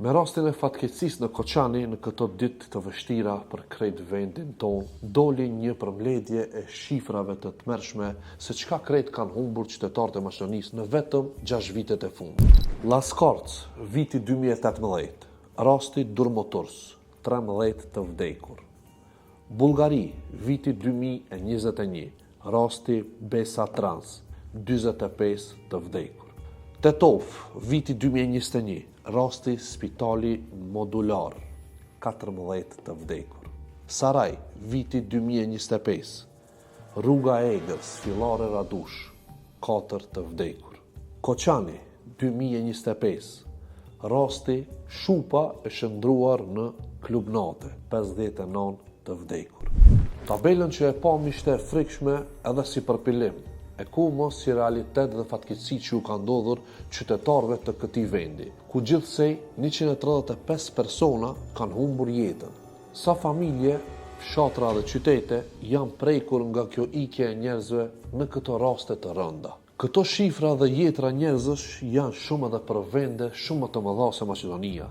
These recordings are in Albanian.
Me rastin e fatkeqësisë në Koçani në këto ditë të vështira për krejt vendin tonë, doli një përmbledhje e shifrave të tmerrshme se çka krejt kanë humbur qytetarët e Maqedonisë në vetëm gjashtë vitet e fundit. Llaskarcë, viti 2018, rasti Durmoturs, 13 të vdekur. Bullgari, viti 2021, Rasti Besa Trans, 45 të vdekur. Tetovë, viti 2021, rasti Spitali Modular, 14 të vdekur. Saraj, viti 2025, rruga e egër, Sfillare Radush, 4 të vdekur. Koçani, 2025, rasti Shupa e shndërruar në klub nate, 59 të vdekur. Tabelën që e pamë ishte e frikshme edhe si përpilim, e ku mo si realitet dhe fatkeqësi që u ka ndodhur qytetarëve të këtij vendi, ku gjithsej 135 persona kanë humbur jetën. Sa familje, fshatra dhe qytete janë prekur nga kjo ikje e njerëzve në këto raste të rënda. Këto shifra dhe jetëra njerëzësh janë shumë edhe për vende shumë më të mëdha se Maqedonia,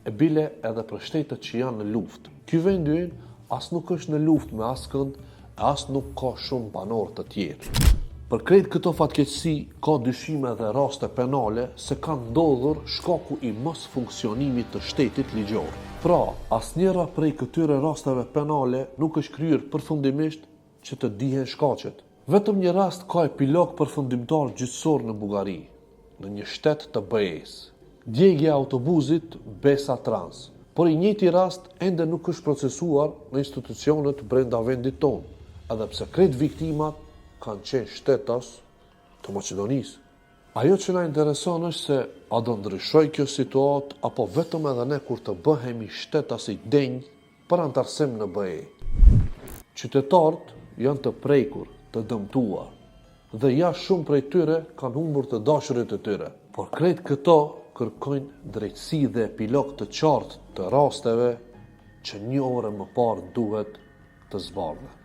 e bile edhe për shtetet që janë në luftë. Ky vendi ynë as nuk është në luftë me askënd e as nuk ka shumë banorë të tjerë. Për krejt këto fatkeqësi ka dyshime dhe raste penale se kanë ndodhur shkaku i mosfunksionimit të shtetit ligjor. Pra, asnjëra prej këtyre rasteve penale nuk është kryer përfundimisht që të dihen shkaqet. Vetëm një rast ka epilog përfundimtar gjyqësor në Bullgari, në një shtet të BE-së. Djegia e autobuzit Besa Trans. Por i njëjti rast ende nuk është procesuar në institucionet brenda vendit tonë, edhe pse krejt viktimat kanë qenë shtetas të Maqedonisë. Ajo që na intereson është se a do ndryshojë kjo situatë apo vetëm edhe ne kur të bëhemi shtetas i denjë për anëtarësim në BE. Qytetarët janë të prekur, të dëmtuar dhe ja shumë prej tyre kanë humbur të dashurit e tyre. Por krejt këto kërkojnë drejtësi dhe epilog të qartë të rasteve që një orë më parë duhet të zbardhen.